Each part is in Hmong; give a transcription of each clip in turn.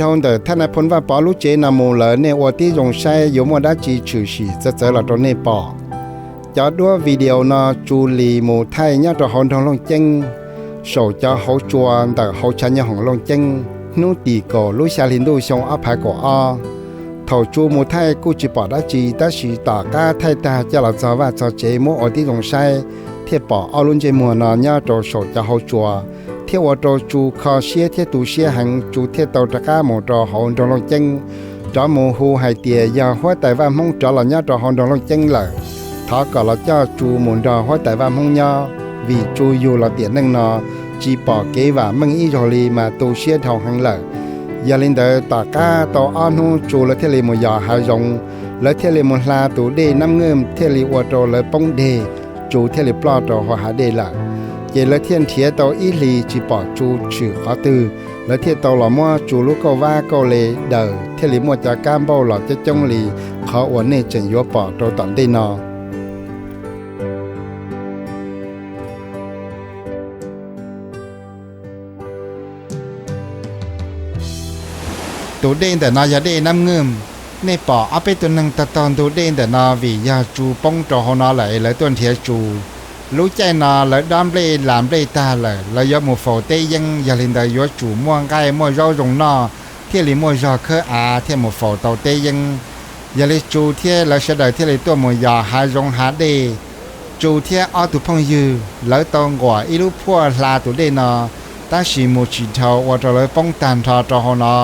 Dhau ntawm Thaj Nais Phoo Vaj Pov lub tsev no mus lawm, nej ua tib zoo saib yuav muaj dab tsi tshwm sim txawv txawv los rau nej pom. Cov duab video no Tsu Lis mus thaij nyob rau hauv nroog Looj Ceeb, saum cov hauv tsua ntawm hauv tshav nyooj hoom Looj Ceeb, hnub tim kaum lub xya hli ntuj xyoo ob phav kaum ob. Thaum Tsu mus thaij kuj tsis pom dab tsi, tab sis tom qab thaij tag coj los txog vaj txog tsev muab ua tib zoo saib, thiaj pom ob lub ntsej muag no nyob rau saum cov hauv tsua, thiaj ua rau Tsu kho siab thiab tu siab heev. Tsu thiaj tau rov qab mus rau hauv nroog Looj Ceeb, rov mus hu hais tias yog huab tais Vaj Hmoob rov los nyob rau hauv nroog Looj Ceeb lawm, thov kom los coj Tsu mus nrog huab tais Vaj Hmoob nyob, vim Tsu yug los tiam neej no tsis pom kev vam meej ib zaug li mas tu siab dhau heev lawm. Yog li ntawd tom qab tau ob hnub Tsu lawv thiaj li mus yos hav zoov, lawv thiaj li mus hla tus dej Nab Nkeej thiaj li ua rau lawv poob deg, Tsu thiaj li ploj rau hauv hav dej lawm. Ces lawv thiaj nrhiav tau ib hlis tsis pom Tsu tshwm qhov twg, lawv thiaj tau los muab Tsu lub kauj vab kauj le daws thiaj li muaj cov kab npauj los coob coob li qhov uas nej tseem yuav pom rau tom ntej no. Tus dej ntawm no yog dej Nab Nkeej. Nej pom ob peb tug neeg taug taug ntug dej ntawm no vim yog Tsu poob rau hauv no lawm es lawv tuaj nrhiav Tsu. Lub caij no lawv dob nplej las nplej tag lawm, lawv yuav mus faus teb yeeb, yog li ntawd yuav tsum muaj nqaij muaj zaub zoo noj thiaj li muaj zog khawb av thiaj mus faus tau teb yeeb. Yog li Tsu thiab lawv sawv daws thiaj li tuaj mus yos hav zoov hav dej. Tsu thiab ob tug phooj ywg lawv tau nquam ib lub phuaj hla tus dej no, tab sis mus tsis dhau ua rau lawv poob tag nrho rau hauv no.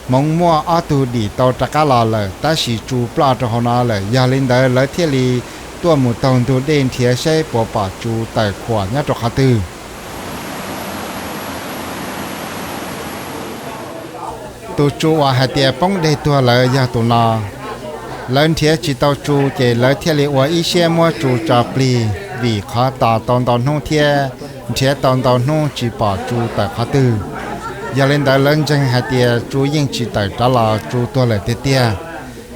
Hmoov muaj ob tug dim tau rov qab los lawm, tab sis Tsu ploj rau hauv no lawm. Yog li ntawd lawv thiaj li tuaj mus taug ntug dej nrhiav saib puas pom Tsu tawm khuam nyob rau qhov twg. Tus Tsu uas hais tias poob deg tuag lawm yog tus no. Lawv nrhiav tsis tau Tsu ces lawv thiaj li ua ib siab muab Tsu tso plig, vim qhov tos tau ntau hnub thiab nrhiav tau ntau hnub tsis pom Tsu tawm qhov twg. Yog li ntawd lawv ntseeg hais tias Tsu yeej tsis tawm rov los, Tsu tuag lawm tiag tiag.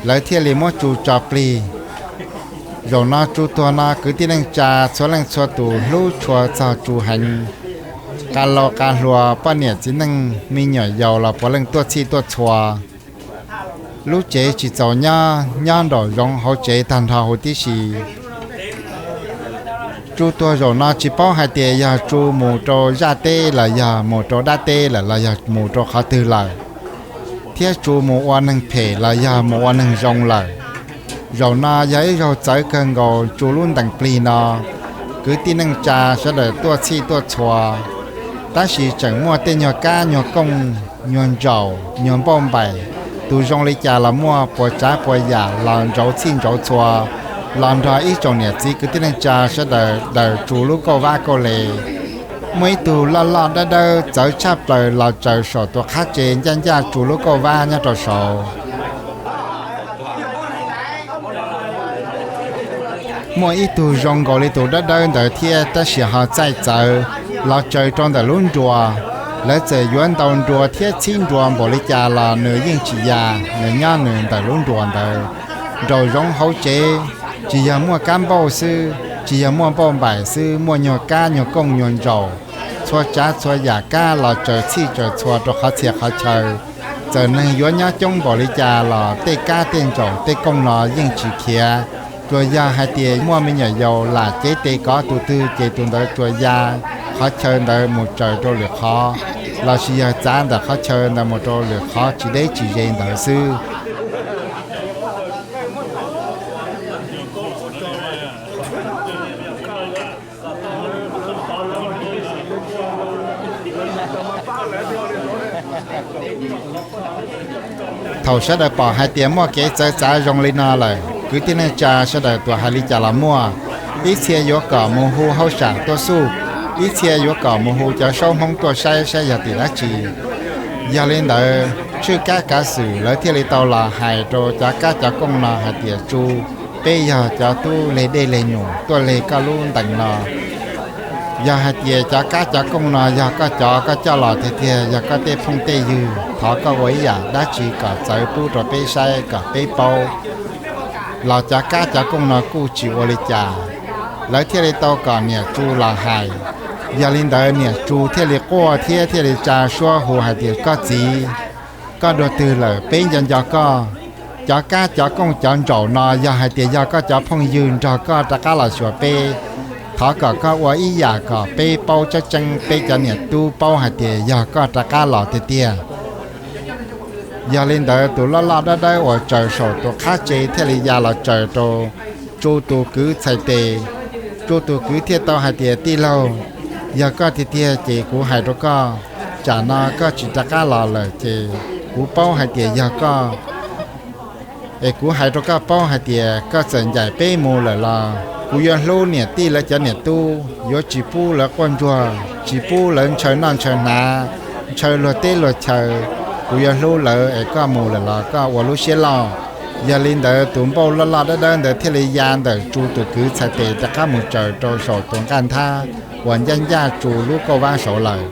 Lawv thiaj li muab Tsu tso plig. Zaum no Tsu tuag no kwv tij neej tsa txhua leej txhua tus hlub tshua txog Tsu heev. Qa lau qa hluas, poj niam txiv neej, me nyuam yaus los puav leej tuaj txhij tuaj txhua. Lub tsev tsis txaus nyob, nyob nraum zoov hauv tsev tag nrho huv tib si. Tsu tuag zaum no tsis paub hais tias yog Tsu mus rau zaj teb los yog mus rau dab teb lawm los yog mus rau qhov twg lawm, thiab Tsu mus ua neeg phem los yog mus ua neeg zoo lawm. Zaum no yog ib zaug txawv kawg nkaus Tsu lub ntees plig no, kwv tij neej tsa sawv daws tuaj txhij tuaj txhua, tab sis tseem muaj tej nyuag kab nyuag kooj, nyuag ntsaum, nyuag npauj npaim, tus zoo li cas los muaj, puas tsav puas yam los ntsauv txhij ntsauv txhua, los nrog ib tsoom niam txiv kwv tij neej tsa sawv daws daws Tsu lub kauj vab kauj le. Muaj ib tug loj loj dawb dawb txawv tshaj plaws los tsaws saum tus qhab tsev ncaj ncaj Tsu lub kauj vab nyob rau saud. Muaj ib tug zoo nkaus li tus dawb dawb ntawd thiab tab sis ho txaij txawv los tsaws rau ntawm lub nruas. Lawv txawm yuav ntaus nruas thiab txhib nruas npaum li cas los nws yeej tsis ya, nws nyob nws ntawm lub nruas ntawd. Nraum zoov hauv tsev, tsis yog muaj kab npauj xwb, tsis yog muaj npauj npaim xwb, muaj nyuag kab nyuag kooj nyuag ntsaum, txhua tsav txhua yam kab los tsaws txhij tsaws txhua rau qhov txhia qhov chaw. Txawm neeg yuav nyob coob npaum li cas los tej kab tej ntsaum tej kooj no yeej tsis khiav. Tsuas yog hais tias muaj me nyuam yaus lam cev tes kov tus twg ces tus ntawd tsuas ya qhov chaw ntawd mus tsaws rau lwm qhov, lossis yog txav ntawm qhov chaw ntawd mus rau lwm qhov tsis deb tsis ze ntawd xwb. Thaum sawv daws pom hais tias muaj kev txawv txav zoo li no lawm, kwv tij neej tsa sawv daws tuam hais li cas los muaj. Ib txhia yuav kom mus hu hauj sam tuaj xuj, ib txhia yuav kom mus hu cov saub Hmoob tuaj saib saib yog tim dab tsi. Yog li ntawd, tshwj kab kav xwm lawv thiaj li tau los hais rau cov kab cov kooj no hais tias, Tsu, peb yog cov tub leg dej leg num tuaj leg koj lub ntees no. Yog hais tias cov kab cov kooj no yog koj cov koj coj los tiag tiag, yog koj tej phooj tej ywg, thov koj ua ib yam dab tsi kom txawv pub rau peb saib kom peb paub. Los cov kab cov kooj no kuj tsis ua li cas, lawv thiaj li tau kom niam Tsu los hais. Yog li ntawd niam Tsu thiaj li quaj thiab thiaj li tsa suab hu hais tias, Koj txiv, Koj dua twg lawm, peb nco nco koj. Cov kab cov kooj cov ntsaum no yog hais tias yog koj cov phooj ywg nrog koj rov qab los xyuas peb. Thov kom koj ua ib yam kom peb paub tseeb tseeb, peb cov niam tub paub hais tias yog koj rov qab los tiag tiag. Yog li ntawd tus loj loj dawb dawb uas tsaws saum tus qab tsev thiaj li ya los tsaws rau Tsu tus kwv txhais tes. Tsu tus kwv thiaj tau hais tias, Tij laug, yog koj tiag tiag ces kuv hais rau koj, tsam no koj tsis rov qab los lawm ces kuv paub hais tias yog koj. Es kuv hais rau koj paub hais tias koj txawm ncaim peb mus lawm los kuv yuav hlub niam tij lawv cov niam tub, yuav tsis pub lawv quaj ntsuag, tsis pub lawv ntshaw noj ntshaw hnav, ntshaw luag teb luag chaw. Kuv yuav hlub lawv es koj mus lawm los koj ua lub siab loj. Yog li ntawd tus npauj loj loj dawb dawb ntawd thiaj li ya ntawm Tsu tus kwv txhais tes rov qab mus tsaws rau saum tus nqaj nthab uas ncaj ncaj Tsu lub kauj vab saud lawm.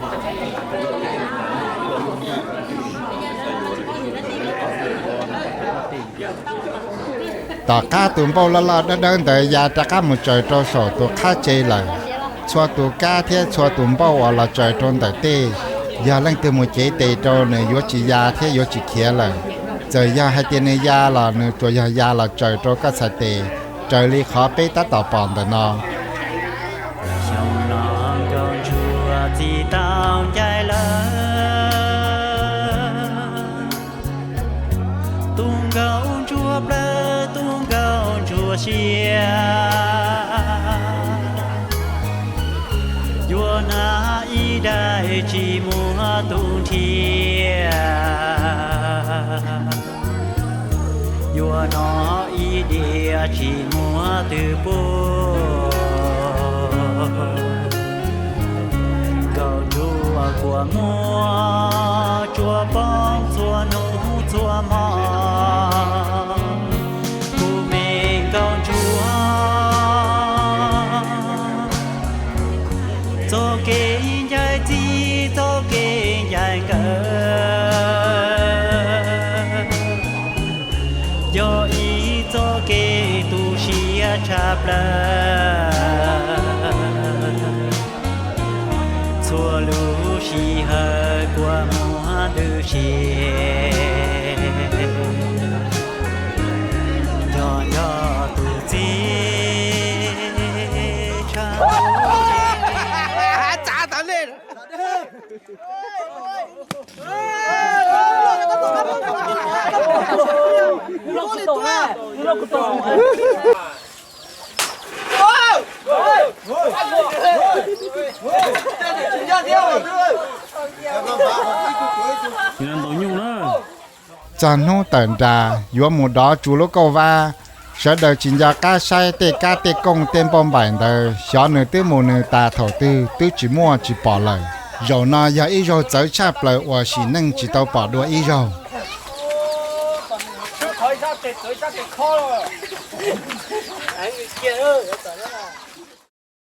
Tom qab tus npauj loj loj dawb dawb ntawd ya rov qab mus tsaws rau saum tus qab tsev lawm, txhua tus kab thiab txhua tus npauj uas los tsaws rau ntawm tej, yog leej twg mus cev tes rau nws yuav tsis ya thiab yuav tsis khiav lawm. Txawm yog hais tias nws ya los nws tsuas yog ya los tsaws rau koj txhais tes, raws li qhov peb tab tom pom ntawm no. Xyoo no nkauj ntsuag txi tau ncaim lawm, tus nkauj ntsuag plawv tus nkauj ntsuag siab, yuav hnav ib daim tsis muaj tus nrhiav, yuav noj ib diav tsis muaj twg pub. Nkauj ntsuag kua muag tsuas poob txhua hnub txhua hmo. Kuv me nkauj ntsuag, txoj kev ncaim txiv txoj kev ncaim nkawm yog ib txoj kev tu siab tshaj plaws. Txhua lub sij hawm kua muag ntws si, nco nco tus txiv tshaj. Txog hnub tawm nras yuav mus dov Tsu lub kauj vab, sawv daws tsis nco qab saib tej kab tej kooj tej npauj npaim ntawd, xyov nws twb mus nws tas thaum twg twb tsis muaj tsis pom lawm. Zaum no yog ib zaug txawv tshaj plaws uas sim neej tsis tau pom dua ib zaug.